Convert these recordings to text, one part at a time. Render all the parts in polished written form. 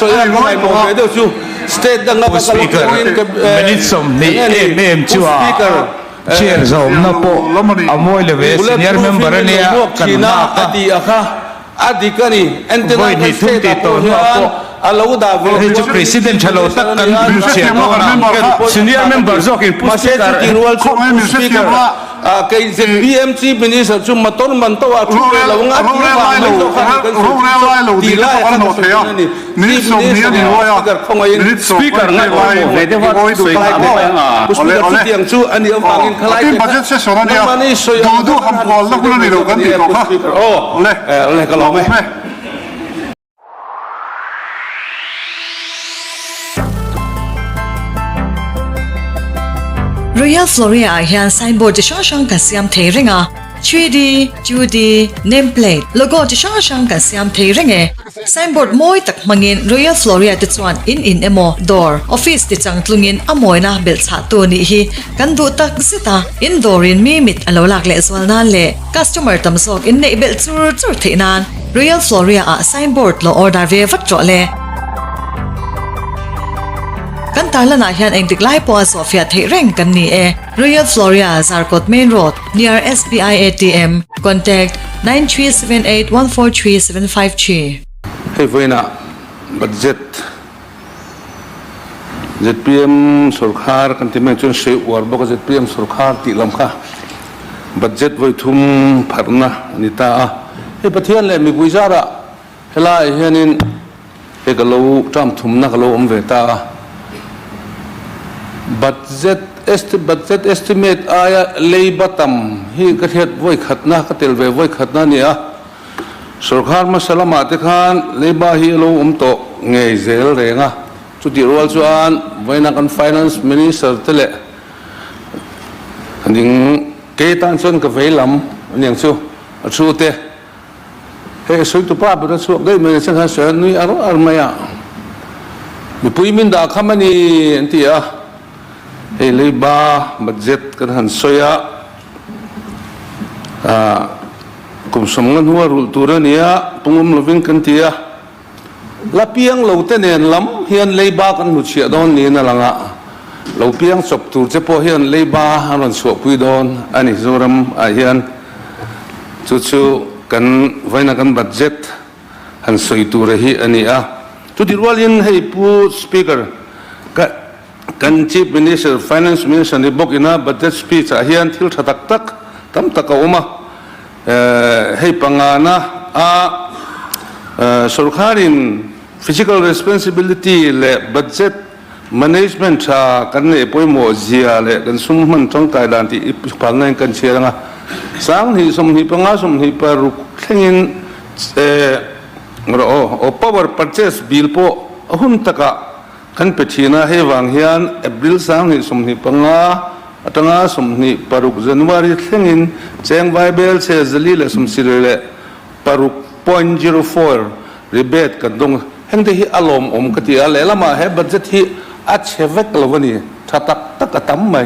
sawi a ka ngaihmawh ve deuh chu state danga Pu ka kal Speaker, atangin ka minute 20 enge ni em em Pu chu a Speaker chair zawmna pawh a mawi lo ve, bullet senior proof member in a min lo nia hmuak kan thin a nghak a a. ti a kha a dik a ni. Entirna Vawi kan hnih thum state tih ah tawh pawh hnuah hian pawh a lo dah ve hei chu chuan president Chief tha lo Minister tak a kan ni a, chhiah dawn a. Senior member zawkin Pu Mahse Speaker chuti rual chu Pu Speaker a kei zpm Chief Minister chu motor man to ah thu ve lo ang a ti vang mai zawk kha ni kan sawi thin chu ti lai kha ka sawi thin a ni. Chief Minister leh Speaker khawngaihin Speaker ngaihpawimawh ve deuh a sawi kha a mai ang a. Pu Speaker chutiang chu a nih avangin khalai te kha nangmahni sawi ang kha kan han sawi deuh mai zawk a ni e Pu Speaker aw le ka lawm e. Royal Floria ah hian signboard chi hrang hrang kan siam thei reng a, 3D, 2D, name plate, logo chi hrang hrang kan siam thei reng e. Signboard mawi tak hmangin Royal Floria te chuan in in emaw dawr, office ti chang tlungin a mawina belh chhah tu nih hi kan duh tak zet a, in dawrin mi mit a lo lak leh zual nan leh customer tam zawk in neih belh chur chur theih nan Royal Floria ah signboard lo order ve vat rawh le. Kan tarlan ah hian engtik lai pawh a zawhfiah theih reng kan ni e. Royal Floria, Zarkawt Main Road, near SBI ATM, contact, 9378143753. Hei vawiinah budget zpm sorkar kan ti mai chuan sawi uar bawk a, zpm sorkar tih lam kha budget vawi thum pharhna a ni ta a. Hei Pathian leh mipui zarah helaiah hianin hei ka lo term thumna ka lo awm ve ta a. Budget budget estimate aia leiba tam hi ka hriat vawi khatna ka tel ve vawi khatna a ni a. Sorkar hmasa lamah te khan leiba hi a lo awm tawh ngei zel reng a, chutih rual chuan vawiina kan Finance Minister te leh ding kei tan chuan ka vei lam aniang chu a thu te hei sawi tupa ber a chhuak daih mai chuan khan sawi a nui ar ar mai a, mipui min dah kham a ni an ti a, hei leiba budget kan han sawi a, ah. Kum sawmnga hnua rulh tur a ni a, pungawm lovin kan ti a. La piang lo te nen lam hian leiba kan hmu chhiah dawn niin a lang a, lo piang chawp tur che pawh hian leiba an rawn chhuahpui dawn a ni Zoram ah hian. Chu chu kan vawiina kan budget han sawi tura hi a ni a. Chuti rualin hei Pu Speaker ka Kan Chief Minister, Finance Minister ni bawk ina budget speech ah hian thil tha tak tak tam tak a awm a. Hei pangana a sorkharin fiscal responsibility leh budget management tha kan neih pawimawh zia leh kan sum hman tangkai dan tih i phalna in kan chhiar ang a. 20 25 26 thlengin rawh aw power purchase bill pawh a hun takah Kan pe thin a, hei vang hian April 2025 atanga 26 January thlengin cheng Vaibel chhe 476.04 rebate kan dawng. Hengte hi a lawmawm ka ti a, lehlamah he budget hi a chhe vek lo a ni, tha tak tak a tam mai.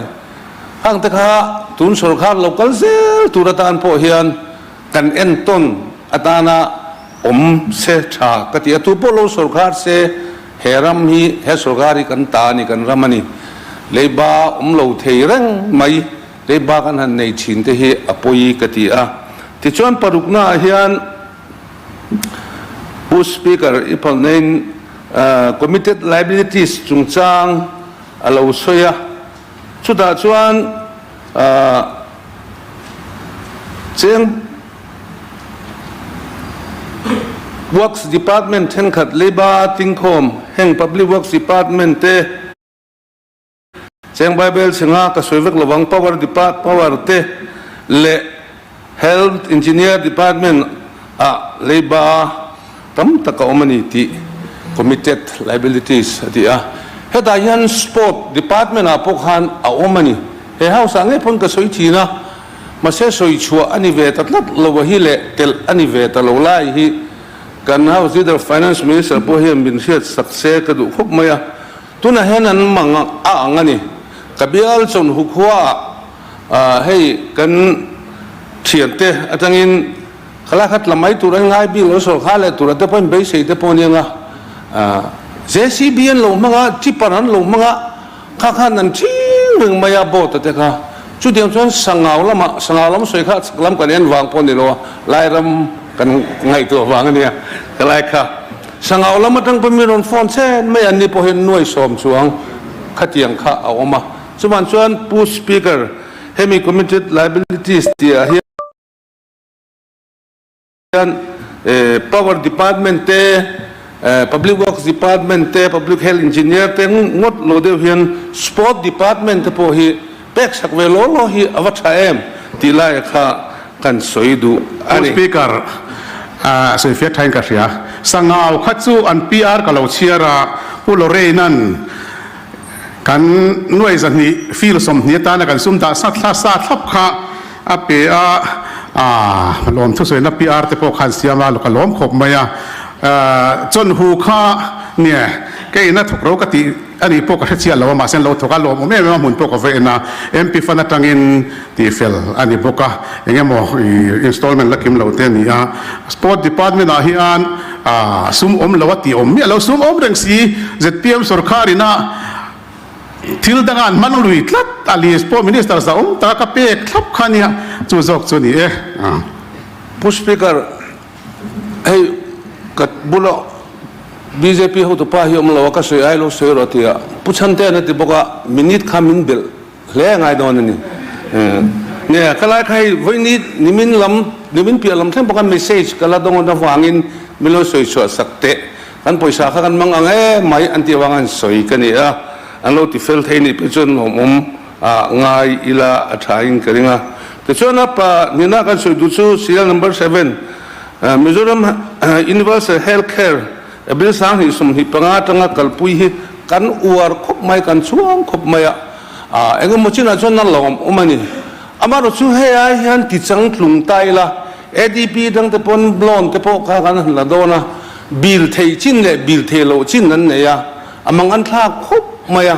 Hangte kha tun sorkar lo kal zel tur atan pawh hian kan entawn atana awm se tha ka ti a, tu pawh lo sorkar se He ram hi, he sorkar hi kan ta a ni, kan ram a ni. Leiba awm lo thei reng mai, leiba kan han nei thin te hi a pawi ka ti a. Tichuan paruknaah hian Pu Speaker i phalnain committed liabilities chungchang a lo sawi a. Chutah chuan cheng Works Department thenkhat leiba tingkhawm heng Public Works Department te cheng Bible chhinga ka sawi vek lovang Power Depart Power te leh Health Engineer Department ah leiba tam tak a awm a ni tih Committed Liabilities a ti a. Hetah hian Sport Department ah pawh khan a awm a ni. He house ah ngei pawn ka sawi thin a, mahse sawi chhuah a ni ve ta tlat lo a hi leh telh a ni ve ta lo lai hi kan House Leader Finance Minister pawh hian min hriat sak se ka duh khawp mai a. Tunah hian an mang a ang a ni. Ka bial chawn hu khua ah hei kan thiante atangin Khala kha tla mai tur an ngai bik lo, sawrkar leh tura te pawhin beisei te pawh a ni ang a. JCB an lo hmang a, tipper an lo hmang a, kha khan an thing reng mai a boat a te kha. Chutiang chuan Sangau lamah, Sangau lam sawi kha chhak lam kan en vang pawh a ni lo a, Lairam kan ngaihtuah vang a nia ka lai kha. Sangau lam atang pawh mi rawn phone chhen mai an ni pawh hian nuai sawm chuang khatiang kha a awm a. Chuvan chuan Pu Speaker, hemi committed liabilities tih ah hian Power Department te, Public Works Department te, Public Health Engineer te ngawt lo deuh hian Sport Department te pawh hi pek sak ve law law hi a va tha em tih laia kha kan sawi duh a Pu ni. Speaker, sawifiah thain ka hria. Sangau kha chu an PR ka lo chhiar a, Pu Lorraine-a'n Kan nuai zahnih fil 20 atana kan sum dah sat thla sa thlap kha a pe a, aa lawm thusawiina PR te pawh khan siam a, ka lawm khawp mai a. Chawnhu kha nia kei ina thawk ro ka tih a nih pawh ka hre chiah lo a, mahse an lo thawk a, lawm awm em em a hmun pawh ka va en a, MP fund atangin tih fel a ni bawk a, eng emaw installment la kim lo te a ni a. Sport department ah hian A sum awm lo a tih awm miah lo, sum awm reng si zpm sorkar ina thil danga an hman lui tlat a list pawh minister za awm taka ka pek thlap kha nia chu zawk chu ni e. Pu Speaker, hei ka bula bjp hotupa hi awm lo a, ka sawi ai lo sawi rawh tia Pu Chhantea'n a ti bawk a, minute kha min belh Hle a ngai dawn a ni. Nia, ka lai kha hei vawiini nimin lam, nimin piah lam thleng bawka message ka la dawn avangin min lo sawi chhuah sak teh. Kan pawisa kha kan mang ang em mai an tih avanga an sawi ka ni a, an lo ti fel thei nih pawh chuan lawmawm ah ngai ila a tha in ka ring a. Tichuan a pa hnena kan sawi duh chu serial number seven, Mizoram Universal Health Care April 2025 atanga kalpui hi kan uar khawp mai, kan chhuang khawp mai a, eng emaw chinah chuan a lawm awm a ni. Amaherawh chu hei ai hian ti chang tlung ta ila, ADP dangte pawn loan te pawh kha kan han la dawn a, bill thei chin leh bill thei loh chin an nei a, a mang an thlak khawp mai a.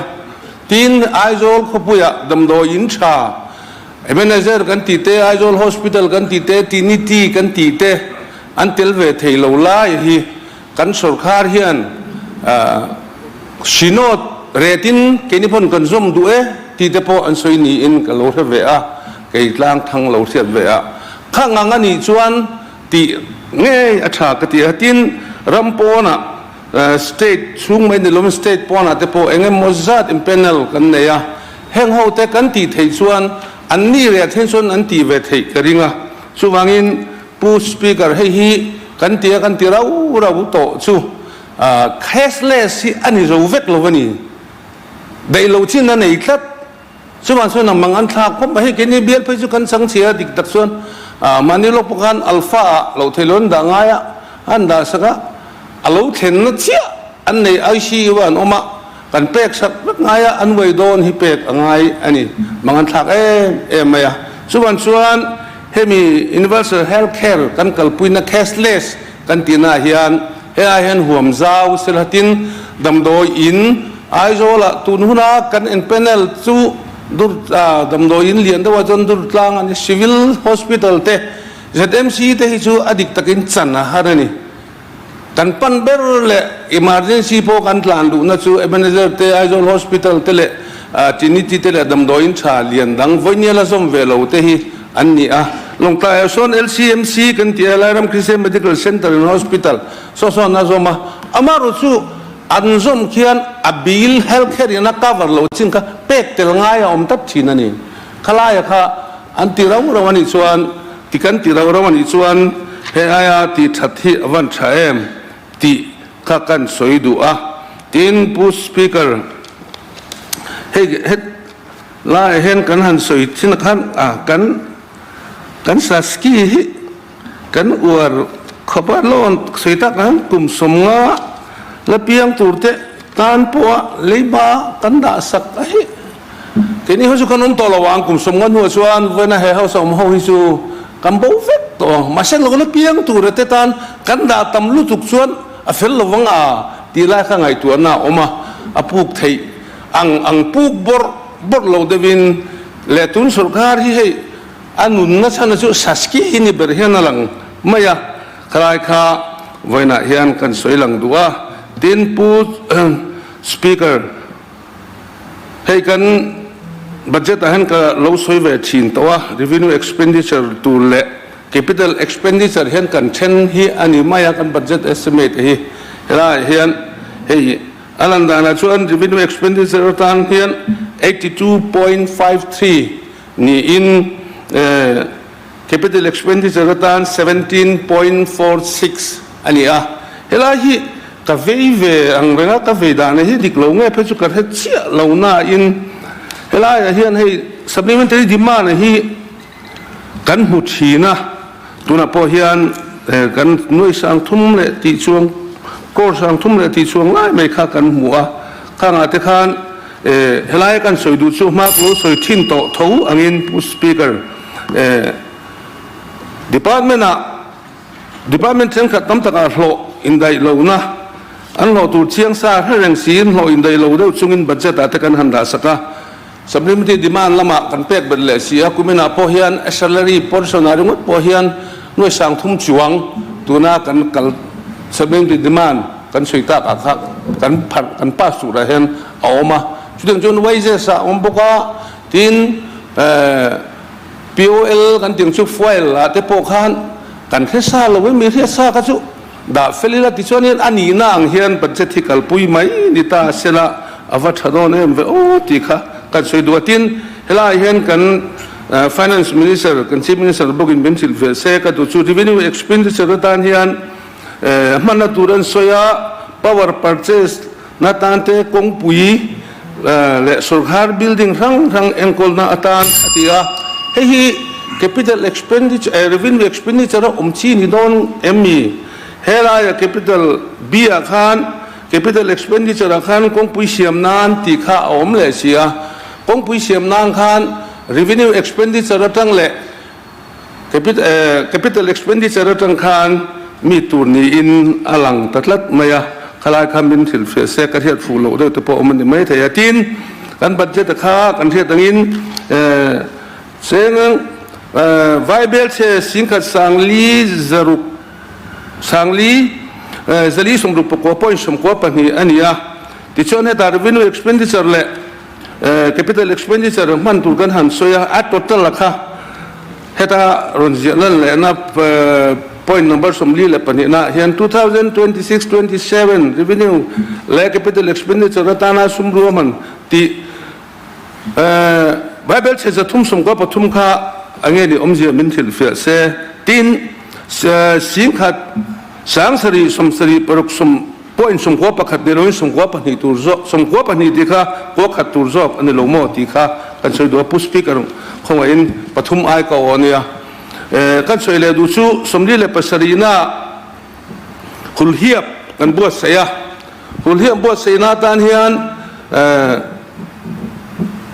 Tin, Aizawl khawpuiah damdawi in tha, Ebenezer kan tih te, Aizawl Hospital kan tih te, Tinity kan tih te, An tel ve thei lo lai hi kan sorkar hian Synod retin keini pawn kan zawm duh e tih te pawh an sawi niin ka lo hre ve a, kei tlang thang lo hriat ve a. Kha ngang a nih chuan tih ngei a tha ka ti a, tin ram pawnah state chhung mai ni lovin state pawnah te pawh eng emaw zat in panel kan nei a, heng ho te kan tih theih chuan an ni reh then chuan an tih ve theih ka ring a, chuvangin Pu Speaker, hei hi kan ti a, kan ti rau rau tawh chu cashless hi a ni zo vek lo a ni. Daih lo chin a nei tlat. Chuvang chuan ang mang an thlak khawp mai. Hei keini bial phei chu kan chang chhia a dik tak chuan mahni lawk pawh khan alpha ah loh theih lo an dah ngai a, an dah sak a, a lo thlenna chiah an nei ICU ah an awm a, Kan pek sak vek ngai a, an uai dawn hi pek a ngai a ni. Mang an thlak em em mai a. Chuvan chuan hemi Universal Health Care kan kalpuina cashless kan tihna ah hian he ai hian huam zau Silhatin damdawi in Aizawlah tun huna kan en panel chu dur damdawi in lian deuhah chuan dur tlang a ni. Civil Hospital te ZMC te hi chu a dik takin chan a har a ni. Kan pan ber leh emergency pawh kan tlan luhna chu Ebenezer te, Aizawl Hospital te leh Trinity te leh damdawiin tha lian dang vawinia la zawm ve lo te hi an ni a. Lawngtlaiah sawn LCMC kan ti a, Lairam Christian Medical Centre and Hospital saw sawn a zawm a. Amaherawh chu an zawm khian a bill health care in a cover loh chin kha pek tel ngai a awm tlat thin a ni. Khalaia kha an ti rau rau a nih chuan Ti kan ti rau rau a nih chuan he aia tih that hi a van tha em tih kha kan sawi duh a. Tin, Pu Speaker, hei het laiah hian kan han sawi thin a khan a kan kan Saski hi kan uar khawp a loan sawi tak ang kum 50 la piang tur te tan pawha leiba kan dah sak a hi. Keini ho chu kan awm tawh lo ang, kum 50 hnuah chuan vawiina he house a awm ho hi chu kan bo vek tawh ang. Mahse lawkna piang tura te tan kan dah tam lutuk chuan a fel lo vang a tih lai kha ngaihtuahna a awm a, a puk theih ang ang puk bawrh bawrh lo deuhin leh tun sawrkar hi hei a nunna chhana chu Saski hi ni ber hian a lang mai a, khalai kha vawiinah hian kan sawi lang duh a. Tin, Pu Speaker, hei kan budget ah hian ka lo sawi ve thin tawh a, revenue expenditure tur leh capital expenditure hian kan then hi a ni mai a, kan budget estimate hi helaiah hian hei a lan danah chuan revenue expenditure atan hian 82.53 niin Capital expenditure atan 17.46 a ni a, helai hi ka vei ve ang reng a, ka vei dan hi dik lo nge phei chu ka hre chiah lo nain helaiah hian hei supplementary demand hi kan hmu thin a, tunah pawh hian kan nuai sang thum leh tih chuang crore sang thum leh tih chuang lai mai kha kan hmu a, khangah te khan helaia kan sawi duh chu hma ka lo sawi thin tawh tho angin Pu Speaker. Department ah Department thenkhat tam takah hlawh indaih lohna an hlawh tur chiang sa hre reng siin hlawh indaih lo deuh chungin budget ah te kan han dah sak a, Supplementary demand lamah kan pek bet leh si a, kuminah pawh hian a salary portion ah ringawt pawh hian nuai sang thum chuang tuna kan kal supplementary demand kan sawi tak ah kha kan pharh kan pass turah hian a awm a, chutiang chuan wages ah a awm bawk a. Tin, POL kan tih ang chu fuel ah te pawh khan kan hre sa lo em, mi hriat sa kha chu dah fel ila tichuanin a nihna ang hian budget hi kalpui mai ni ta sela a va tha dawn em ve aw tih kha kan sawi duh a. Tin, helaiah hian kan Finance Minister, kan Chief Minister bawkin min hrilh ve se ka duh chu revenue expenditure atan hian hmanna tur an sawi a, power purchase Na tan te kawngpui leh sawrkar building hrang hrang enkawlna atan a ti a, hei hi capital expenditure eh revenue expenditure a awm chi ni dawn em mi? Helaia capital B ah khan capital expenditure ah khan kawngpui siam nan tih kha a awm leh si a, kawngpui siam nan khan revenue expenditure atang leh Capital expenditure atang khan mi tur niin a lang ta tlat mai a, khalai kha min hrilhfiah se ka hriat fuh loh deuh te pawh awm a ni mai thei a. Tin, kan budget a kha kan hriat angin cheng Vaibelchhe singkhat sangli zaruk sangli zali sawmruk pakua point sawmkua pahnih a ni a, tichuan hetah revenue expenditure leh Capital expenditure hman tur kan han sawi a, a total a kha heta rawn ziah lan lehna point number 42 ah hian 2026 27 revenue leh capital expenditure atana sum ruahman tih Bible chhe 393 kha a nge ni awmzia min hrilhfiah se. Tin, singkhat 7 76 Point 91 ni loin 92 tur zawk, 92 tih kha kua khat tur zawk a ni lo maw tih kha kan sawi duh a, Pu Speaker khawngaihin pathum ai ka aw a nia. Kan sawi leh duh chu 47na hulhiap kan buatsaih a, hulhiap buatsaihna atan hian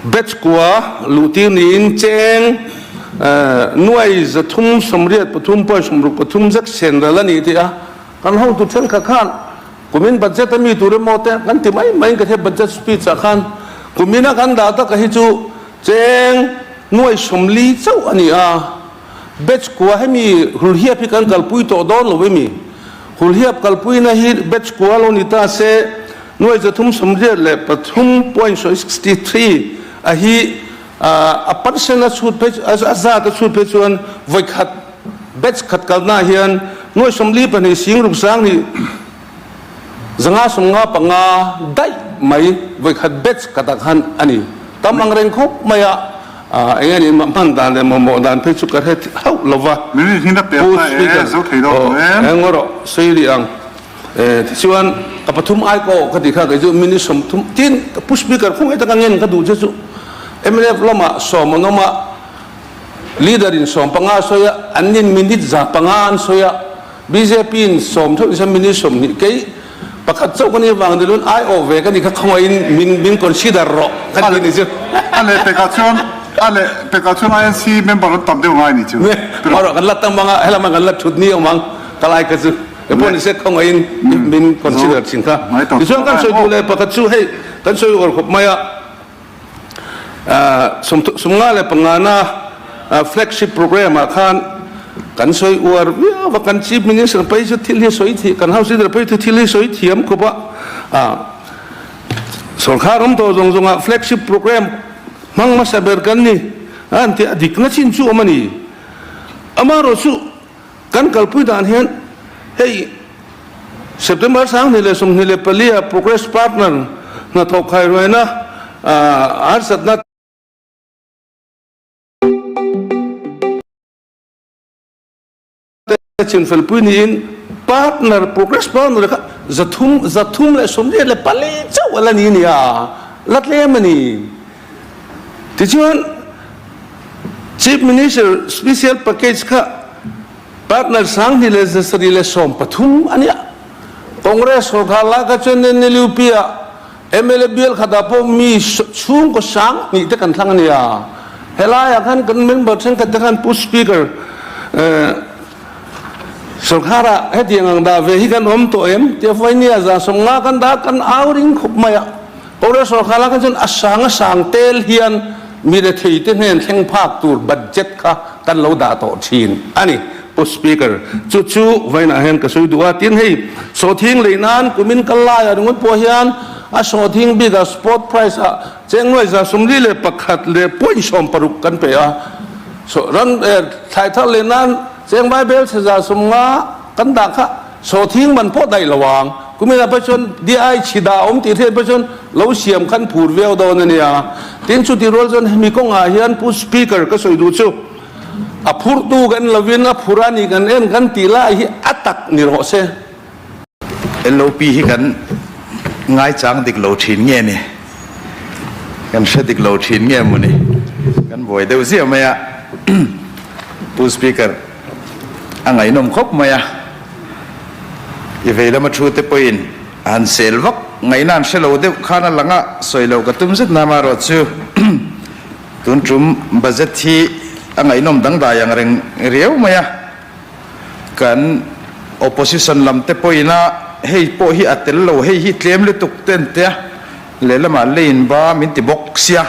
batch kua luhtir niin cheng nuai 383 point 63 zek sen ral a ni tih a, Kan hotu thenkhat khan kumin budget a mi tur emaw te kan ti mai mai in ka hria budget speech ah khan kumin a kan dah taka hi chu cheng nuai 40 chauh a ni a, batch kua hemi hulhiap hi kan kalpui tawh dawn lo emi? Hulhiap kalpuina hi batch kua lo ni ta se nuai 383 point 63 a hi a percent a chhut phei a zat a chhut phei chuan vawikhat Batch khat kalna ah hian nuai 42 sing ruk sang nih 595 daih mai vawikhat batch khat ah khan a ni. Tam ang reng khawp mai a, eng nge ni hman dan leh mamawh dan phei chu ka hre hauh lo va. Minute hi na pek Pu ta e, Speaker, zo thei lo aw, tawh em? eng rawh sawi rih ang. Tichuan ka pathum ai ka awh ka ti kha kei chu minute 30 tin Pu Speaker khawngaih taka ngen ka duh che chu mnf lamah sawm an awm a, Leader in 15 a sawi a, an nin minute 500 an sawi a, bjp in sawm theuh nisa minute 20 kei pakhat chauh ka nih avang ni lun ai awh ve ka ni kha khawngaihin min min consider rawh ka ti ni chu. A leh pekah chuan a leh pekah chuan INC member an tam deuh ngai ni chu. Hmar kan la tam ang a, helama kan la thut ni awm ang ka lai ka chu. E pawh nise khawngaihin min consider thin kha. Tichuan kan sawi duh leh pakhat chu hei kan sawi uar khawp mai a. 55na flagship program ah khan kan sawi uar viau a, kan Chief Minister phei chu thil hi sawi thiam, kan House Leader phei chu thil hi sawi thiam khawp a. Sorkar awm tawh zawng zawngah flagship programme hmang hmasa ber kan ni a an tih a dikna chin chu awm a ni. Amaherawhchu kan kalpui dan hian hei September 2024 ah Progress Partner hnathawk khairuaina harsatna te chinfelpui niin partner progress partner kha zathum 384 chauh a la ni nia la tlem a ni. Tichuan Chief Minister Special Package kha partner 2713 a nia. Congress sorkar lai kha chuan NLUP ah Mla bial khatah pawh mi chhungkaw 2000 te kan thlang a nia. Helaiah khan kan member thenkhat te khan Pu Speaker sorkharah hetiang ang dah ve hi kan awm tawh em tia Vainia 150 kan dah kan au ring khawp mai a. Congress sorkar lai khan chuan a sang a sang tel hian mi rethei te hnen thleng phak tur budget kha kan lo dah tawh thin a ni. Pu Speaker, chu chu vawiinah hian ka sawi duh a, tin hei sawhthing lei nan kumin kal laiah ringawt pawh hian a sawhthing bikah spot price ah cheng nuai 71 leh point 60 kan pe a, ran thlai thar lei nan cheng vai bel chhe 150 kan dah kha sawhthing man pawh daih lo ang, kuminah pawh chuan DI chhi dah awm tih hriat pawh chuan lo siam khan phur viau dawn a nia, tin chuti rual chuan hemi kawngah hian Pu Speaker ka sawi duh chu. A phurtu kan lovin a phur a ni kan en kan tih lai hi a tak ni rawh se. LOP hi kan ngaichang dik lo thin nge ni? Kan hre dik lo thin nge maw ni? Kan buai deuh ziah mai a. Pu Speaker, a ngaihnawm khawp mai a. I vei lama thu te pawhin a han sel vak ngaihna an hre lo deuh khan a lang a, sawi loh ka tum zet na amaherawh chu. Tun tum budget hi a ngaihnawm dangdai ang reng riau mai a, kan opposition lam te pawhin a hei pawh hi a tel lo, hei hi tlem lutuk te an tia, lehlamah lane ba min ti bawk sia,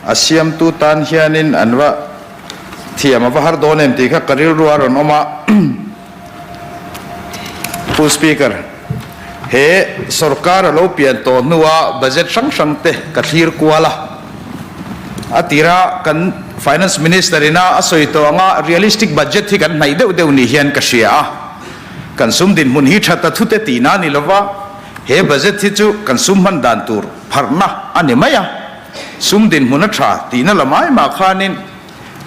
a siamtu tan hianin an va thiam a va har dawn em tih kha ka rilru a rawn awm a. Pu Speaker, he sorkar a lo pian tawh hnua budget hrang hrang te ka thlir kual a. A tira kan Finance Minister ina a sawi tawh anga realistic budget hi kan hnaih deuh deuh ni hian ka hria a. Kan sum dinhmun hi tha ta thute tihna a ni lova, he budget hi chu kan sum hman dan tur pharhna a ni mai a. Sum dinhmun a tha tihna lamai mah khanin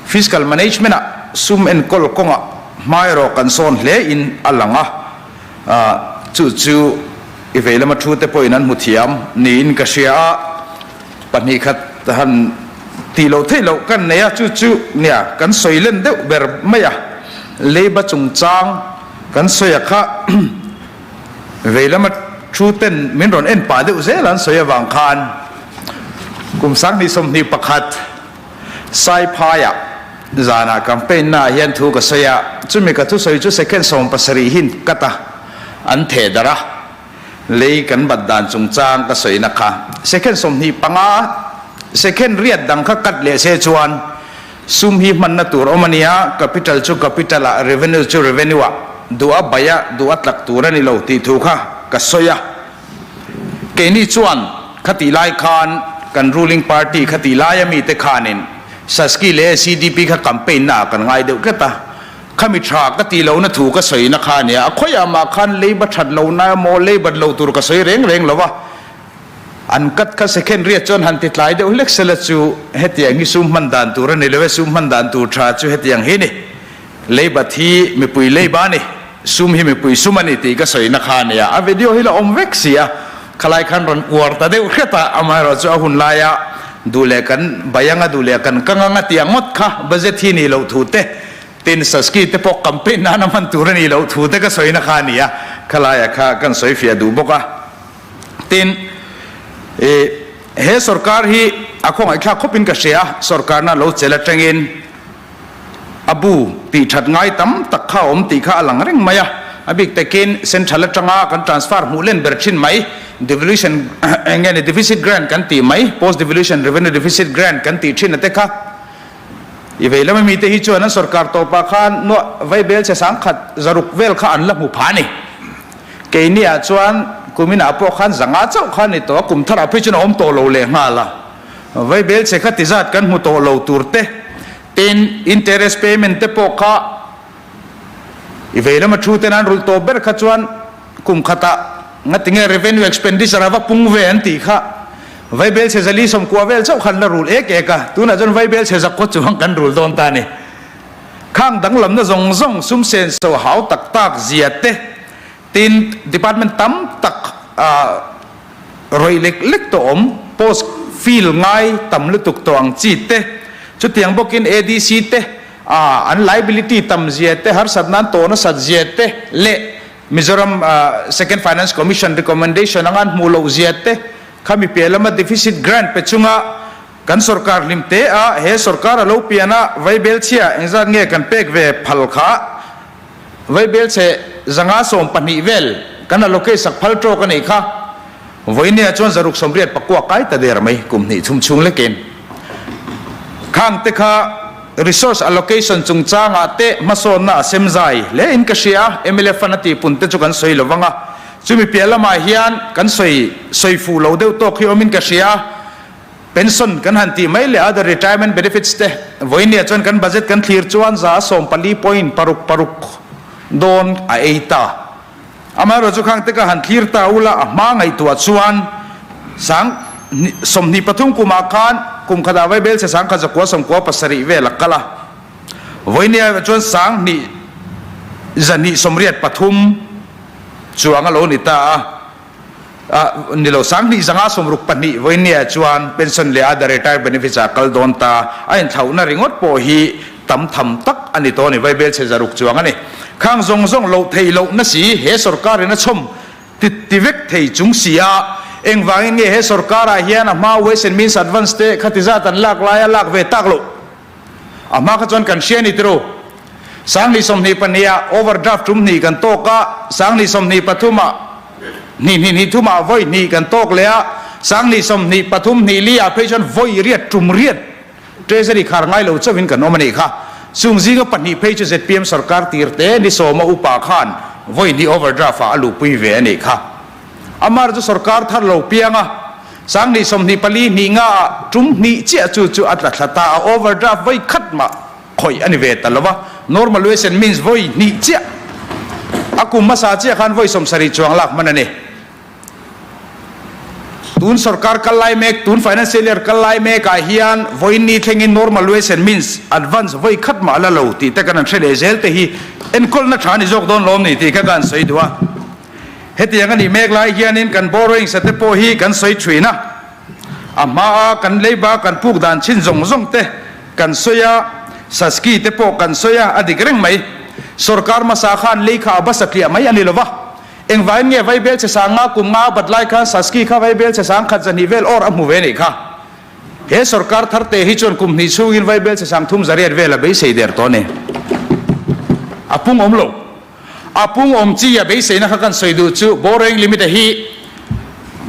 Fiscal Management ah sum enkawl kawngah hmaerawh kan sawn hle in a lang a, chu chu i vei lama thu te pawhin an hmu thiam niin ka hria a, 2 khat han tih loh theih loh kan nei a, chu chu nia kan sawi len deuh ber mai a, leiba chungchang kan sawi a kha vei lama thu ten min rawn en pah deuh zel an sawi avang khan kum 2021, Saiphaiah zanah campaign naah hian thu ka sawi a, chumi ka thusawi chu second 17 hin cut a, an theh darh a, lei kan bat dan chungchang ka sawina kha second 25, second riat dang kha cut leh se chuan sum hi hmanna tur awm a nia, capital chu capital ah, revenue chu revenue ah, duh a baih a, duh a tlak tur a ni lo tih thu kha ka sawi a. Keini chuan khatih lai khan kan ruling party khatih laia mite khanin Saski leh SEDP kha campaign naah kan ngai deuh tlat a, khami tha ka tih lohna thu ka sawina kha a nia, a khawiah mah khan leiba that lohna emaw leibat lo tur ka sawi reng reng lo va, an cut kha second riat chuan han ti tlai deuh hlek sela chu hetiang hi sum hman dan tur a ni lo e, sum hman dan tur tha chu hetiang hi ni. Leibat hi mipui leiba a ni, sum hi mipui sum a ni tih ka sawina kha a nia. A video hi la awm vek si a, khalai khan rawn uar ta deuh hret a, amaherawh chu a hun laia duh leh kan bai anga duh leh kan kang anga tih ang ngawt kha budget hi nih loh thu te, tin Saski te pawh campaign nana hman tur a nih loh thu te ka sawina kha a nia, khalaia kha kan sawi fiah duh bawk a. Tin, ih he sorkar hi a khawngaihthlak khawpin ka hria a, sorkarna lo chel atangin, A bu tih that ngai tam tak kha a awm tih kha a lang reng mai a, a bik takin Central atanga kan transfer hmuh len ber thin mai, devolution eng nge ni deficit grant kan tih mai, post devolution revenue deficit grant kan tih thin a te kha. I vei lama mite hi chuan an sorkar tawpah khan nuah vaibel chhe 10,600 vel kha an la hmu phah a ni. Keiniah chuan. Kuminah pawh khan 500 chauh kha a ni tawh a, kum tharah phei chuan a awm tawh lo leh nghal a. Vaibel che kha ti zat kan hmu tawh lo tur te, tin interest payment te pawh kha i vei lama thu ten an rulh tawh ber kha chuan kum khatah ngatinge revenue expenditure a va pung ve an tih kha vaibel chhe 490 vel chauh khan la rulh ek ek a, tunah chuan vaibel chhe 900 chuang kan rulh dawn ta a ni. Khang danglamna zawng zawng sum senso hau tak tak zia te, Tin, department tam tak ah rawih lek lek tawh awm, post fill ngai tam lutuk tawh ang chi te, chutiang bawkin ADC te ah an liability tam zia te, harsatna an tawh nasat zia te leh Mizoram Second Finance Commission recommendation anga an hmuh loh zia te, khami piah lama deficit grant pe chunga kan sorkar hlim te a he sorkar a lo pian a vaibel chhia engzat nge kan pek ve phal kha Vaibel chhe 512 vel kan allocate sak phal tawk a nih kha. Vawinia chuan 689 kai ta der mai kum hnih chhum chhung lekin. Khang te kha resource allocation chungchangah te hmasawnna a sem zai hle in ka hria a, mla fund a tihpun te chu kan sawi lo vang a, chumi piah lamah hian kan sawi sawi fuh lo deuh tawk hi awmin ka hria a. Pension kan han tih mai leh other retirement benefits te vawinia chuan kan budget kan thlir chuan 14.66 dawn a ei ta. Amaherawhchu chu khang te ka han thlir ta ula a hma ngaihtuah chuan 2023 kumah khan kum khatah vaibel chhe 1997 vel a kal a, vawinia chuan 2283 chuang a lo ni ta a. Ah, ni lo, 2562 vawinia chuan pension leh other retire benefits ah kal dawn ta, a inthlauhna ringawt pawh hi tam tham tak a ni tawh a ni, vaibel chhe 600 chuang a ni. Khang zawng zawng loh theih lohna si he sorkar in a chhawm ti ti vek thei chung si a, engvangin nge he sorkar ah hian a hma ways and means advance te khati zat an lak lai a lak ve tak loh? A hma kha chuan kan hria a ni tiro. 2022 ah overdraft tum hnih kan tawk a, 2023 ah hnih hnih hnih thum ah vawi hnih kan tawk leh a, 2023 hnih li ah phei chuan vawi riat tum riat Treasury khar ngai lo chauhin kan awm a nih kha. Chung zinga pahnih phei chu zpm sarkar tir te ni sawma upa khan vawi hnih overdraft ah a luhpui ve a nih kha. Amar chu sorkar thar lo piang a, 2024 hnih nga ah tum hnih chiah chu chu a tla thla ta a, overdraft vawi khat mah khawih a ni ve ta lo va, normal ways and means vawi hnih chiah a kum hmasa chiah khan vawi 70 chuang lak hman a ni. Tun sorkar kal lai mek, tun financial year kal lai mek ah hian vawi ni thlengin normal ways and means advance vawi khat mah la lo tih te kan han hre leh zel te hi enkawlna tha a ni zawk dawn lawm ni tih kha ka han sawi duh a. Hetiang a nih mek lai hianin kan borrowing sate pawh hi kan sawi thin a, a hmaa kan leiba kan puk dan chin zawng zawng te kan sawi a, Saski te pawh kan sawi a, a dik reng mai. Sorkar hmasa khan lei kha a ba satliah mai a ni lo va, engvangin nge vaibel chhe sang nga kum nga a bat lai khan Saski kha vaibel chhe sang khat 200 vel awr a hmu ve nih kha. He sorkar thar te hi chuan kum hnih chhungin vaibel chhe sang thum 800 vel a beisei der tawh a ni. A pung awm lo. A pung awm chi a beiseina kha kan sawi duh chu borrowing limit a hi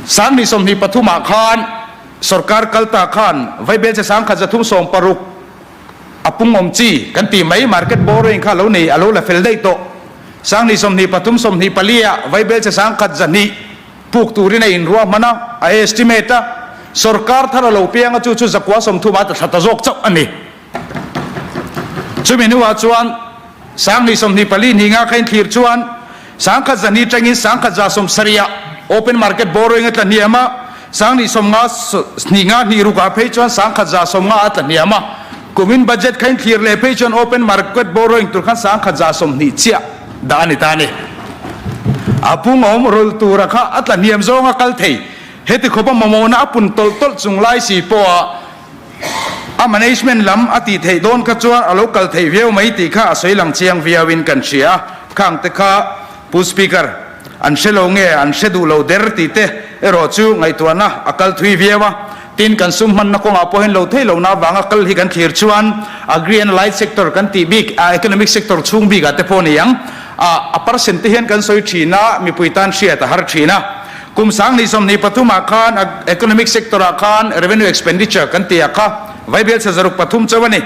2023 ah khan sorkar kal ta khan vaibel che 1360 a pung awm chi kan tih mai market borrowing kha a lo nei a lo la fel daih tawh 2023 24 ah vaibel che 1200 puk turin a inruahman a a estimate a sorkar thar a lo piang a chu chu 930 ah ta thla ta zawk chauh a ni. Chumi hnuah chuan 2024 hnih nga kha inthlir chuan 1200 tangin 1170 ah open market borrowing a tla hniam a, 2050 hnih nga hnih rukah phei chuan 1150 a tla hniam a. Kumin budget kha inthlir leh phei chuan open market borrowing tur khan 1120 chiah dah a ni ta a ni. A pungawm rul tura kha a tla hniam zawnga kal thei. Heti khawpa mamawhna a pun tawlh tawlh chung lai si pawha A management lam a tih theih dawn kha chuan a lo kal theih viau mai tih kha a sawi lang chiang viauin kan hria a, khang te kha Pu Speaker an hre lo nge an hre duh lo der tih te erawh chu ngaihtuahna a kal thui viau a, tin kan sum hmanna kawngah pawh hian lo theih lohna avanga kal hi kan thlir chuan Agri and Allied Sector kan tih bik a economic sector chhung bikah te pawh ni ang a a percent te hian kan sawi thin a, mipui tan hriat a har thin a. Kum 2023 ah khan economic sector ah khan revenue expenditure kan ti a kha vaibel chhe 303 chauh a ni.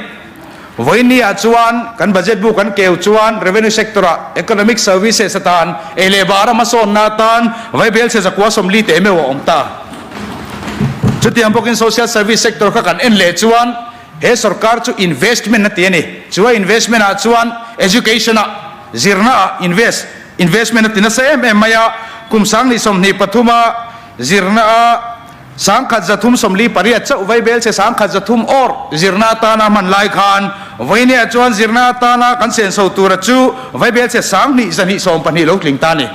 Vawiinni ah chuan kan budget bu kan keu chuan revenue sector ah economic services atan ei leh bar a hmasawnna atan vaibelchhe zakua 40 teh meuh a awm ta. Chutiang bawkin social service sector kha kan en leh chuan he sorkar chu investment a ti a ni. Chu a investment ah chuan education ah zirna ah invest investment a ti nasa em em mai a, kum 2023 a zirna ah 1348 chauh vaibelchhe 1300 awr zirna atana hman lai khan vawinia chuan zirna atana kan senso tura chu vaibelchhe 2212 lo tling ta a ni.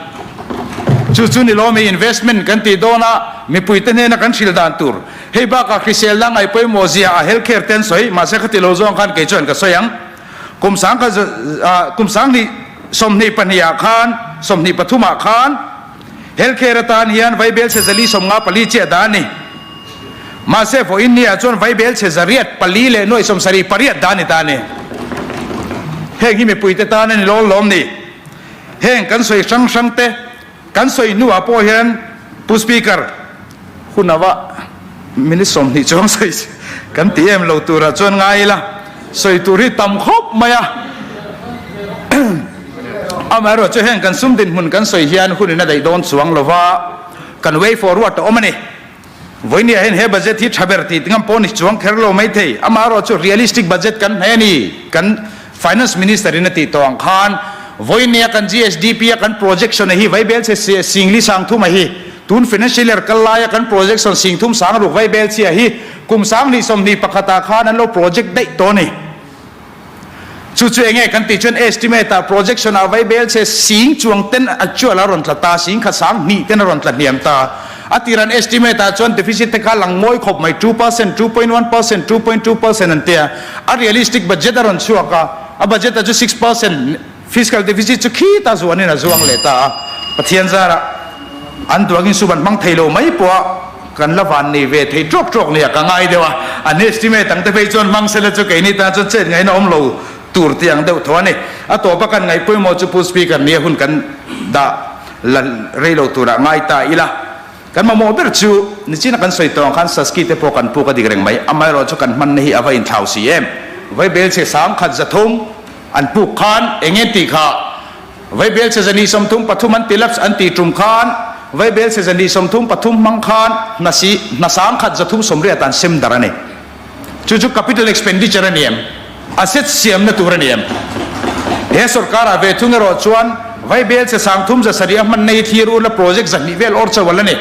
Chu chu ni lawmi investment kan tih dawn a, mipuite hnena kan hrilh dan tur. Hei bakah hriselna ngaih pawimawh zia a health care te an sawi, mahse khati lo zawng khan kei chuan ka sawi ang. Kum sangkhat kum 2022 ah khan 23 ah khan, Healthcare atan hian vaibelchhe 454 chiah dah a ni. Mahse, vawiin ni ah chuan vaibelchhe 804 78 dah a ni ta a ni. Heng hi mipuite tan a ni lawl lawm ni. Heng kan sawi hrang hrang te kan sawi hnuah pawh hian Pu Speaker, hun ava minute 20 chuang sawi kan ti em lo turah chuan ngai ila sawi tur hi tam khawp mai a. Amaherawhchu heng kan sum dinhmun kan sawi hian hunin a daih dawn chuang lo va, kan way forward a awm a ni. Vawinia hian he budget hi tha ber tih ngam pawh ni chuang kher lo mai thei. Amaherawhchu realistic budget kan hne a ni. Kan Finance Minister in a tih tawh ang khan vawinia kan GSDP a kan projection a hi vaibelchhe singli sangthum a hi tun financial year kal laia kan projection singthum sangruk vaibelchhia hi kum 2021 ah khan an lo project daih tawh a ni. Chu chu enge kan tih chuan estimate ah projection ah vaibelchhe sing chuang ten actual a rawn tla ta, sing kha sang hnih ten a rawn tla hniam ta. A tir an estimate ah chuan deficit te kha lang mawi khawp mai, 2%, 2.1%, 2.2% an tia. A realistic budget a rawn chhuak a, a budget ah chu 6% fiscal deficit chu khita zuanin a zuang leh ta a. Pathian zarah an duangin sum an hmang thei lo mai pawh a kan la van nei ve thei tawk tawk nia ka ngai deuh a, an estimate ang te phei chuan hmang sela chu keini tan chuan chet ngaihna awm lo tur tih ang deuh tho a ni. A tawpa kan ngaih pawimawh chu Pu Speaker nia hun kan dah la rei lo turah ngai ta ila. Kan mamawh ber chu nichina kan sawi tawh ang khan Saski te pawh kan puk a dik reng mai, amaherawh chu kan hmanna hi a va inthlau si em. Vaibelchhe 1300 an puk khan eng nge tih kha Vaibelchhe 133 an ti lapse an tih tum khan Vaibelchhe 133 hmang khan hna si hna 1380 an sem dar a ni. Chu chu capital expenditure a ni em? Asset siamna tur a ni em? He sorkar ah ve thung erawh chuan Vaibelchhe 3700 a hmanna hi thlir ula project 200 vel awr chauh a la ni.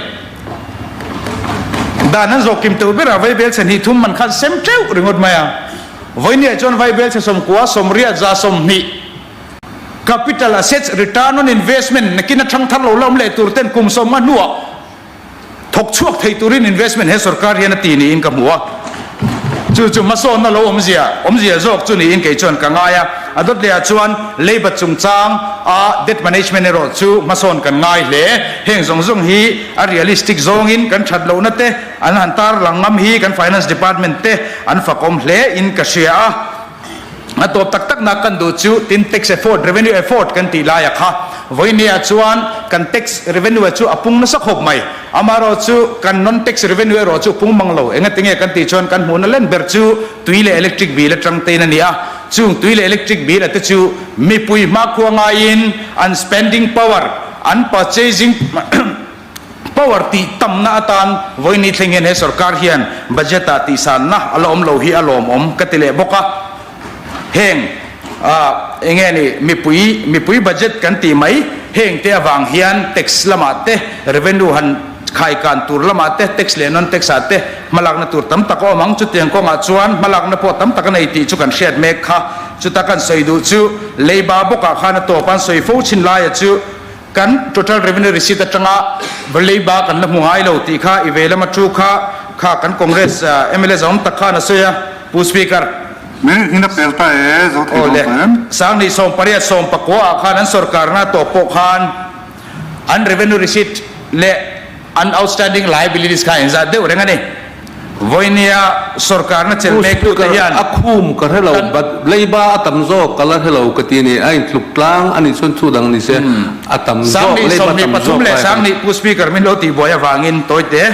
Dan an zawh kim teuh berah Vaibelchhe 23 man khan sem teuh ringawt mai a. Vawinia chuan Vaibelchhe 90, 80, 120, Capital assets return on investment nakin a thang thar lo la awm leh tur ten kum 50 hnuah thawk chhuak thei turin investment he sorkar hian a ti niin ka hmu a. Chu chu hmasawnna lo awmzia awmzia zawk chu niin kei chuan ka ngai a. A dawt lehah chuan leibat chungchang a debt management erawh chu hmasawn kan ngai hle. Heng zawng zawng hi a realistic zawngin kan that lohna te an han tarlang ngam hi kan finance department te an fakawm hle in ka hria a. A tawp tak tak nak kan duh chu tin tax effort, revenue effort kan tih laia kha vawinia chuan kan tax revenue chu a pung nasa khawp mai. Amaherawh chu kan non tax revenue erawh chu pung mang lo. Engati nge kan tih chuan kan hmuhna len ber chu tui leh electric bill atang tein a ni a. Chung tui leh electric bill a te chu mipui hmakhua ngaiin an spending power, an purchasing Power tih tamna atan vawiini thleng hian he sorkar hian budget ah tihsanna a la awm lo hi a lawmawm ka ti leh bawk a. Heng eng nge ni mipui mipui budget kan tih mai heng te avang hian tax lamah te revenue han khaikan tur lamah te tax leh non tax ah te hmalakna tur tam tak a awm ang. Chutiang kawngah chuan hmalakna pawh tam tak a nei tih chu kan hriat mek kha. Chuta kan sawi duh chu leiba bawkah khan a tawp an sawi fo chin laia chu Kan total revenue receipt atanga leiba kan la hmu ngai lo tih kha i vei lama thu kha kha kan Congress mla zawm tak khan a sawi a, Pu Speaker. Minute in a pel ta e, zo thei dawn ta em? 2018 19 ah khan an sorkarna tawp pawh khan an revenue receipt leh an outstanding liabilities kha inzat deuh reng a ni. Vawinia sorkarna chelh Pu mek tute Speaker, hian a khum ka hre lo, kan but leiba a tam zawk ka la hre lo ka ti a ni. A intluk tlang a nih chuan thu dang ni se, a tam zawk, 20 leiba tam 23 zawk leh lai kan. 20 Pu Speaker min lo tihbuai avangin tawite.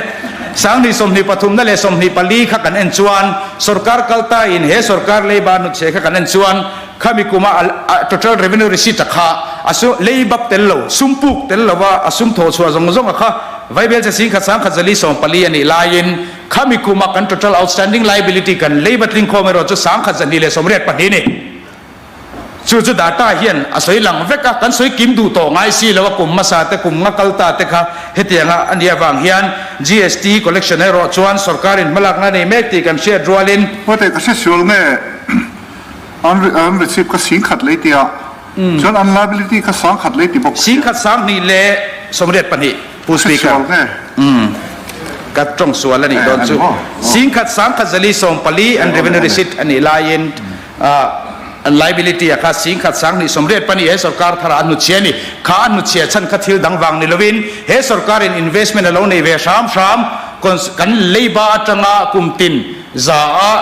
Sanghnih 23 na leh 24 kha kan en chuan sorkar kalta in he sorkar leiba hnutchhe kha kan en chuan khami kuma a total revenue receipt a kha a su leibap tel lo, sum puk tel lova a sum thawh chhuah zawng zawng a kha vaibelchhe 10,000 140 a nih laiin khami kuma kan total outstanding liability kan leiba tlingkhawm erawh chu 1,284 a ni. Chu chu data hian a sawi lang vek a, kan sawi kim duh tawh ngai si lo a, kum hmasa te, kum nga kal ta te kha hetianga a nih avang hian GST collection erawh chuan sorkarin hmalakna a nei mek tih kan hriat rualin, Huate ka hre sual nge an an receipt kha 10,000 lei tia chuan an liability kha 1,000 lei ti bawk sia. 10,000 282 Pu Ka hre Speaker. sual nge. Ka tawng sual a nih dawn chu. 10,000 1,140 an revenue receipt a nih laiin An liability a kha 10,000 284 he sorkar thar ah an hnuchhia a ni. Kha an hnuchhia chhan kha thil dang vang ni lovin he sorkarin investment a lo nei ve hram hram kan leiba atanga kum tin za a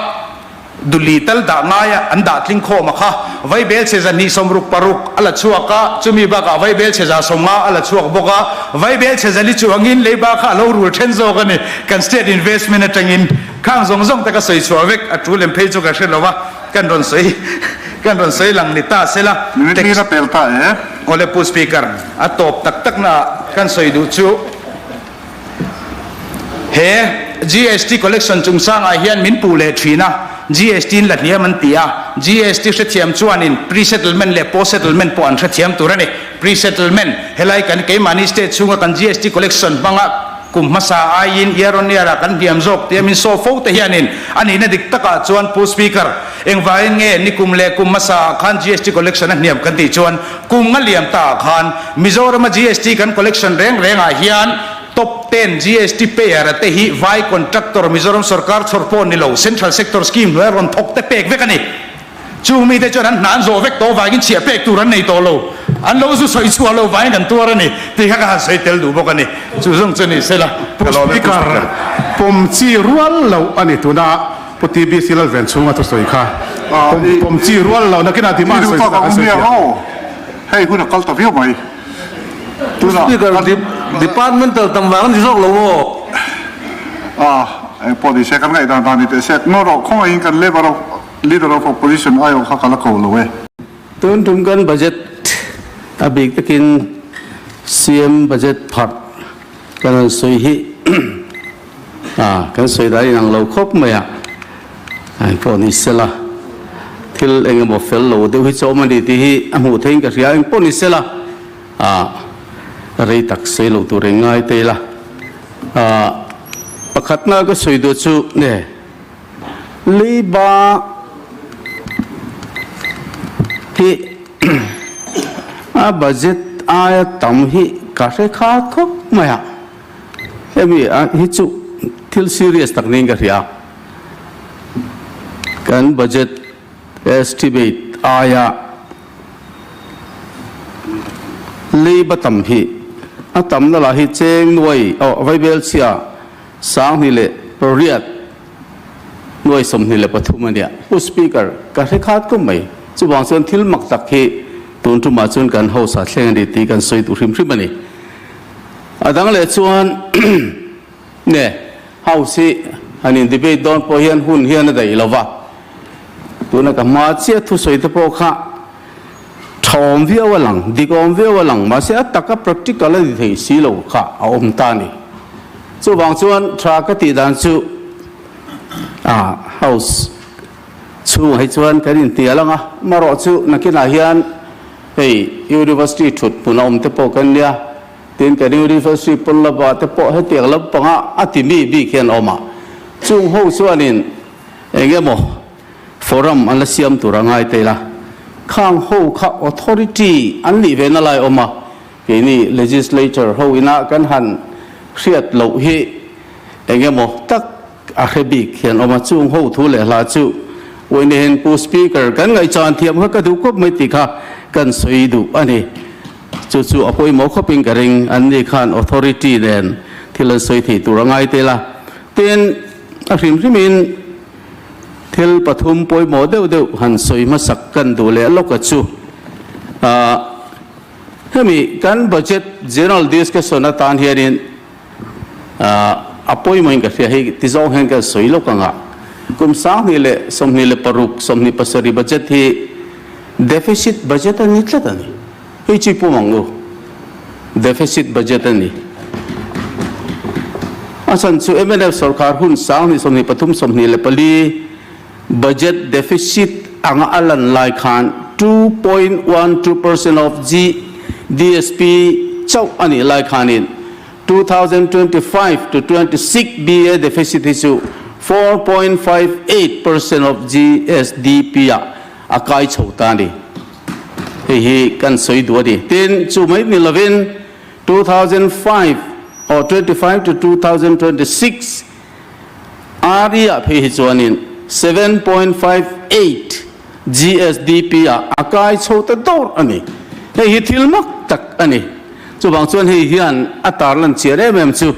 duli tal dah ngai a an dah tling khawm a kha vaibel chhe 266 a la chhuak a, chumi bakah vaibel chhe 150 a la chhuak bawk a, vaibel chhe zali chuangin leiba kha a lo rul then zawk a ni kan state investment atangin. Khang zawng zawng te ka sawi chhuah vek, a tul em phei chu ka hre lo a, kan rawn sawi kan rawn sawi lang ni ta se la. Minute li la pel ta e. Awle Pu Speaker, a tawp tak tak na ah kan sawi duh chu he GST collection chungchang ah hian min puh leh thin a, GST in la hniam an ti a, GST hrethiam chuanin pre-settlement leh post-settlement pawh an hrethiam tur a ni. Pre-settlement, helai kan keimahni state chhunga kan GST collection hmanga Kum hmasa aiin year on year ah kan hniam zawk tia min saw fo te hianin a nihna dik takah chuan Pu Speaker, engvangin nge nikum leh kum hmasa ah khan GST collection a hniam kan tih chuan kum nga liam ta ah khan Mizorama GST kan collection reng reng ah hian top ten GST payer a te hi vai contractor Mizoram sorkar chhawr pawh ni lo Central Sector Scheme hnuaia rawn thawk te pek vek a ni. Chung mite chuan an hna an zawh vek tawh vangin chhiah pek tur an nei tawh lo. An lo zu sawi chhuah lo vangin kan tuar a ni tih kha ka han sawi tel duh bawk a ni. Chu zawng chu ni sela. Pu Speaker, pawm chi rual loh a ni tuna Pu TBC Lalven chhunga thusawi kha. Pawm chi rual loh nakinah demand sawi chhuah kan sawi thiam. Hei hun a kal ta viau mai. Pu Speaker, Departmental tam vang a ni zawk lo maw? A, engpawh ni se kan ngaihdan dan ni teh se. Ngaw rawh, khawngaihin kan Labour of Leader of Opposition aiawh kha ka la ko lo e. Tun tum kan budget a bik takin CM budget pharh kan han sawi hi a kan sawi dan inang lo khawp mai a, engpawh ni sela thil eng emaw fel lo deuh hi chu a awm a ni tih hi a hmuh theihin ka hria, engpawh ni sela a rei tak sawi loh tur eng ngai te ila a pakhatna ka sawi duh chu nge. Leiba hi a budget aia tam hi ka hre kha khawp mai a, hemi hi chu thil serious tak niin ka hria. Kan budget estimate aia leiba tam hi a tamna lah hi cheng nuai aw vaibelchhia 2008 23 a nia. Pu Speaker, ka hre khat khawp mai. Chuvang chuan thil mak tak hi tun tumah chuan kan House ah thleng a ni tih kan sawi duh hrim hrim a ni. A dang leh chuan nge House hi han in debate dawn pawh hian hun hian a daih lo va. Tuna ka hma chiah thusawi te pawh kha tha awm viau a lang, dik awm viau a lang, mahse a taka practical a ni thei si lo kha a awm ta a ni. Chuvang chuan tha ka tih dan chu a house chhungah hi chuan kan inhnial ang a, amarawh chu nakinah hian hei university thut hmun a awm te pawh kan nia, tin kan university pawn lama te pawh hetiang lampanga a ti mi bik hian a awm a, chung ho chuanin eng emaw forum an la siam tur a ngai ta ila, khang ho kha authority an nih ve na lai awm a, Keini legislature ho ina kan han hriat loh hi eng emaw tak a hre bik hian awm a, chung ho thu leh hla chu uainihin Pu Speaker kan ngaihchan thiam kha ka duh khawp mai tih kha kan sawi duh a ni. Chu chu a pawimawh khawpin ka ring, an ni khan authority nen thil an sawi thei tur a ngai tel a. Tin, a hrim hrimin thil pathum pawimawh deuh deuh han sawi hmasak kan duh leh lawk a chu. Hemi kan budget general discussion atan hianin ah. a pawimawhin ka hria hei ti zawng hian ka sawi lawk ang a, kum 2026, 27 budget hi deficit budget a ni tlat a ni. Hei chi pum ang u, deficit budget a ni. A chhan chu mnf sorkar hun 2023, 24 budget deficit anga a lan lai khan 2.12% of GDSP chauh a nih lai khanin 2025 to 26 BA deficit hi chu 4.58% of GSDP ah a kai chho ta a ni. Hei hi kan sawi duh a ni. Tin, chu mai ni lovin 2005 or 25 to 2026 RE ah phei hi chuanin 7.58 GSDP ah a kai chho ta dawr a ni. Hei hi thil mak tak a ni. Chuvang chuan hei hian a tarlan chian em em chu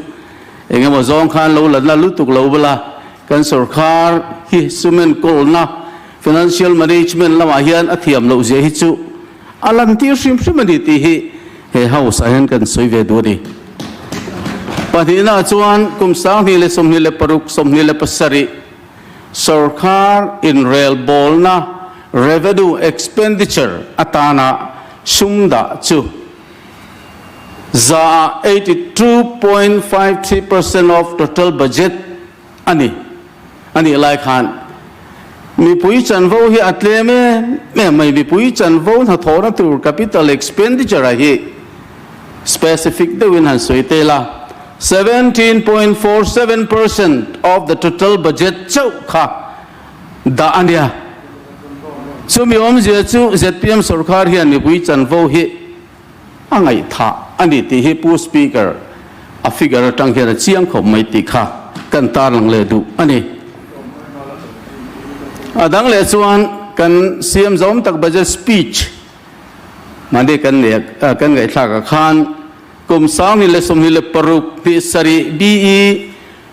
engemaw zawng khan lo la na lutuk lo bula kan sorkar hi sum enkawlna financial management lamah hian a thiam loh zia hi chu a lantir hrim hrim a ni tih hi he house ah hian kan sawi ve duh a ni. Pahnihna chuan kum 2026, 27 sorkar inrelbawlna revenue expenditure atana sum dah chu za 82.53% of total budget a ni. A nih lai khan mipui chanvo hi a tlem em em mai. Mipui chanvo hnathawhna tur capital expenditure a hi specific deuhin han sawi tel a, 17.47% of the total budget chauh kha dah a nia. Chumi awmzia chu zpm sorkar hian mipui chanvo hi a ngaihthah a ni tih hi Pu Speaker a figure atang hian a chiang khawp mai tih kha kan tarlang leh duh a ni. A dang leh chuan kan siam zawm tak budget speech mahni kan nei kan ngaihthlak ah khan kum 2026 27 BE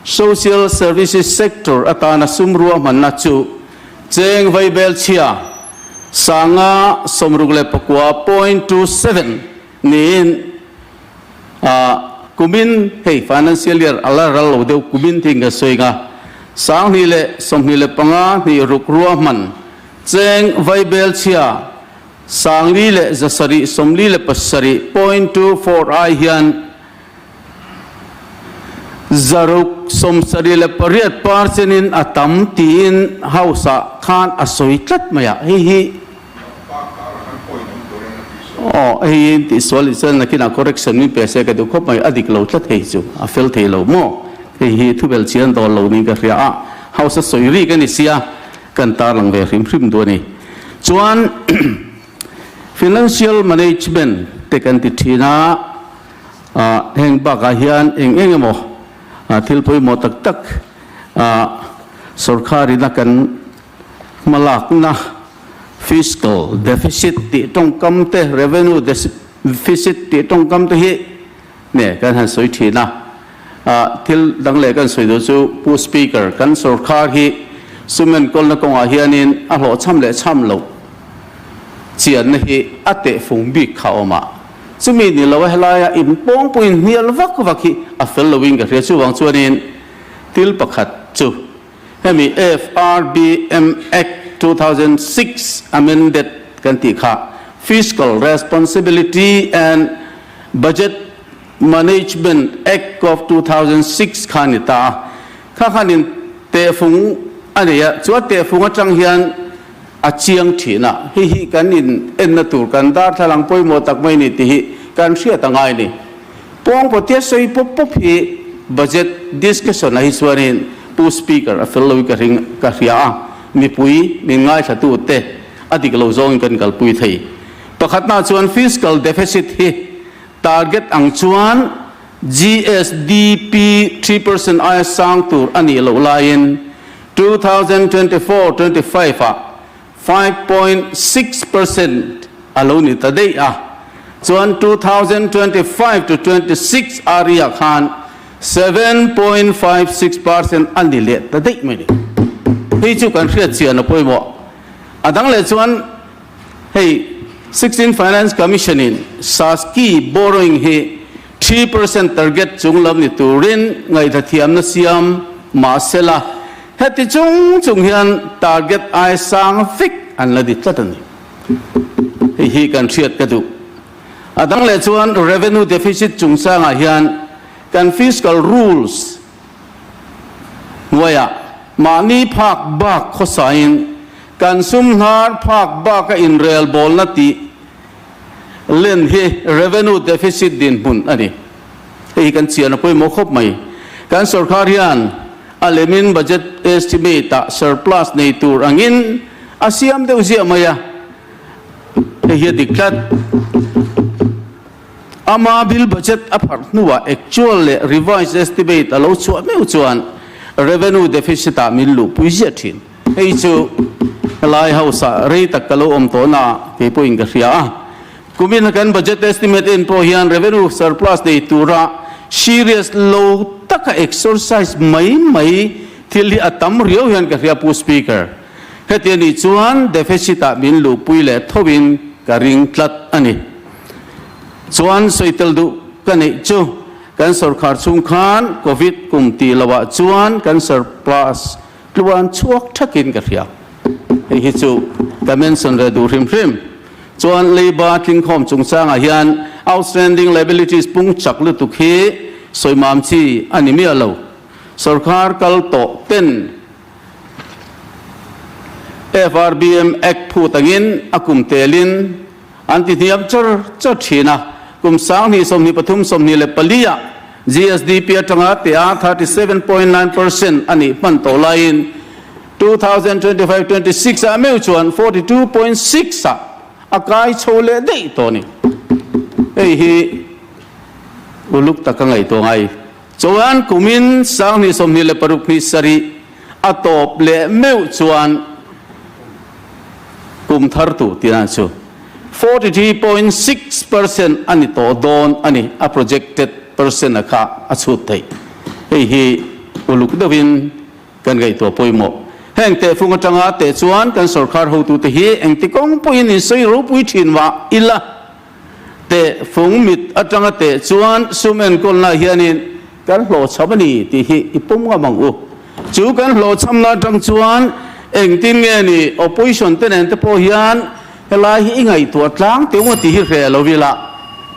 Social Services Sector atana sum ruahmanna chu cheng vaibel chhia 569.27 niin kumin hei financial year a la ral lo deuh kumin thing ka sawi nga 2025 2 ruahman cheng vaibel chhia 4,747.24 ai hian 678 percent-in a tam tiin House-ah khan a sawi tlat mai a, hei hi aw hei hi tihsual nih chuan nakinah correction min pe se ka duh khawp mai, a dik lo tlat hei chu a fel thei lo maw, hei hi thubel chian dawn lo niin ka hria a, House-a sawi rik a ni sia kan tarlang ve hrim hrim duh a ni. Chuan financial management te kan ti thin a. Heng bakah hian eng eng emaw thil pawimawh tak tak sorkharin a kan hmalakna fiscal deficit tih tawngkam te, revenue deficit tih tawngkam te hi nge kan han sawi thin a. Thil dang leh kan sawi duh chu Pu Speaker, kan sorkhar hi sum enkawlna kawngah hianin a hlawhchham leh chham loh chianna hi a tehfung bik kha a awm a. Chumi ni lo a helaia in pawngpuiin hnial vak vak hi a fel loin ka hria. Chuvang chuanin thil pakhat chu hemi FRBM Act 2006 amended kan tih kha Fiscal Responsibility and Budget Management Act of 2006 kha a ni ta a. Kha khanin tehfung a nei a, chu a tehfung atang hian a chiang thin a, hei hi kan in enna tur kan darthlalang pawimawh tak mai ni tih hi kan hriat a ngai a ni. Pawngpawtia sawi pawp pawp hi budget discussion ah hi chuanin Pu Speaker a fel lo i ka ring ka hria a, mipui min ngaithlatu te a dik lo zawngin kan kalpui thei. Pakhatna chuan fiscal deficit hi target ang chuan GSDP 3% aia sang tur a nih loh laiin 2024, 25 ah 5.6% a lo ni ta daih a, chuan 2025 to 26 a ri ah khan 7.56% a ni leh ta daih mai ni. Hei chu kan hriat chian a pawimawh. A dang leh chuan hei 16 Finance Commission in SASCI borrowing hi. 3% target chung lam ni turin ngaihthla thiamna siam mah sela, heti chung chung hian target ai sang vek an la di tlat a ni. Hei hi kan hriat ka duh. A dang leh chuan revenue deficit chungchangah hian kan fiscal rules hnuaiah mahni phak bak khawsain kan sum hnar phak baka inrelbawlna tih Len hi revenue deficit dinhmun a ni. Hei hi kan chian a pawimawh khawp mai. Kan sorkar hian a lemin budget estimate-ah surplus nei tur angin a siam deuh ziah mai a, hei hi a dik tlat. Ama bill budget a pharh hnuah actual leh revised estimate a lo chhuah meuh chuan revenue deficit-ah min luhpui ziah thin. Hei chu helai house ah rei tak ka lo awm tawh na kei pawhin ka hria a. Kumin a kan budget estimate en pawh hian revenue surplus nei tura serious lo taka exercise mai mai thil hi a tam riau hian ka hria Pu Speaker. Heti a nih chuan deficit ah min luhpui leh thovin ka ring tlat a ni. Chuan sawi tel duh ka neih chu kan sorkar chhung khan covid kum tih loh ah chuan kan surplus Tluan chhuak thakin ka hria. Hei hi chu ka mention ve duh hrim hrim. Chuan leiba tlingkhawm chungchangah hian outstanding liabilities pung chak lutuk hi sawimam chi a ni miah lo. Sorkar kal tawh ten FRBM Act phut angin a kum telin an ti hniam char char thin a. Kum 20 23 24 ah GSDP atanga tia 37.9% a nih hman tawh laiin 2025 26 ah meuh chuan 42.6 ah a kai chho leh daih tawh a ni. Hei hi uluk taka ngaihtuah ngai chuan kumin 2026 27 a tawp leh meuh chuan kum thar tu tihna chu 43.6% a ni tawh dawn a ni, a projected percent a kha a chhut theih. Hei hi uluk deuhin kan ngaihtuah pawimawh. Heng tehfung atanga teh chuan kan sorkar hotute hi engti kawng pawhin insawi ropui thin mah ila, tehfung mit atanga teh chuan sum enkawlna hianin kan hlawhchham a ni tih hi i pawm ngam ang u. Chu kan hlawhchhamna atang chuan engtin nge ni opposition te nen te pawh hian helai hi i ngaihtuah tlang teuh maw tih hi hre lo ila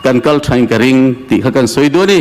kan kal thain ka ring tih kha kan sawi duh a ni.